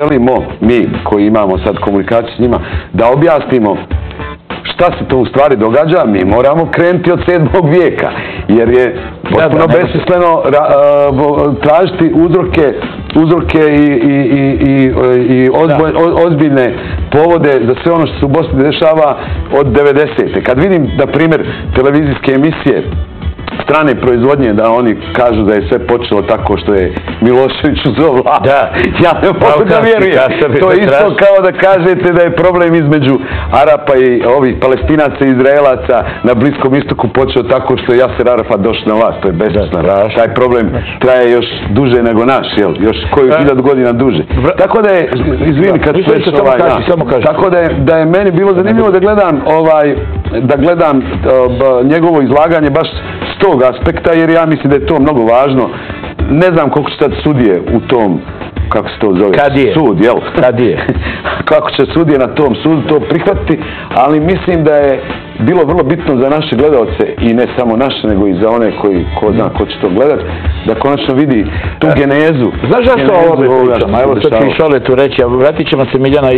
želimo mi koji imamo sad komunikaciju s njima da objasnimo šta se to u stvari događa, mi moramo krenuti od 7. vijeka, jer je potpuno besmisleno tražiti uzroke i ozbiljne povode za sve ono što se u Bosni dešava od 90. Kad vidim, na primjer, televizijske emisije strane proizvodnje, da oni kažu da je sve počelo tako što je Milošević uzeo vlast. Ja ne mogu da vjerujem. To je isto kao da kažete da je problem između Arapa i ovih Palestinaca i Izraelaca na Bliskom istoku počeo tako što je Jaser Arafat došao na vlast. To je besmisleno. Taj problem traje još duže nego naš, još koju 1000 godina duže. Tako da je, izvini kad tako da je meni bilo zanimljivo da gledam njegovo izlaganje baš s tog aspekta, jer ja mislim da je to mnogo važno. Ne znam koliko će sad sudije u tom, kako se to zove? Sud, jel? Kako će sudije na tom sudu to prihvatiti, ali mislim da je bilo vrlo bitno za naše gledalce, i ne samo naše, nego i za one koji, ko zna ko će to gledat, da konačno vidi tu genezu. Znaš zašto ovo pričamo? Evo što ću i Šoletu reći, a vratit ćemo se, Miljana,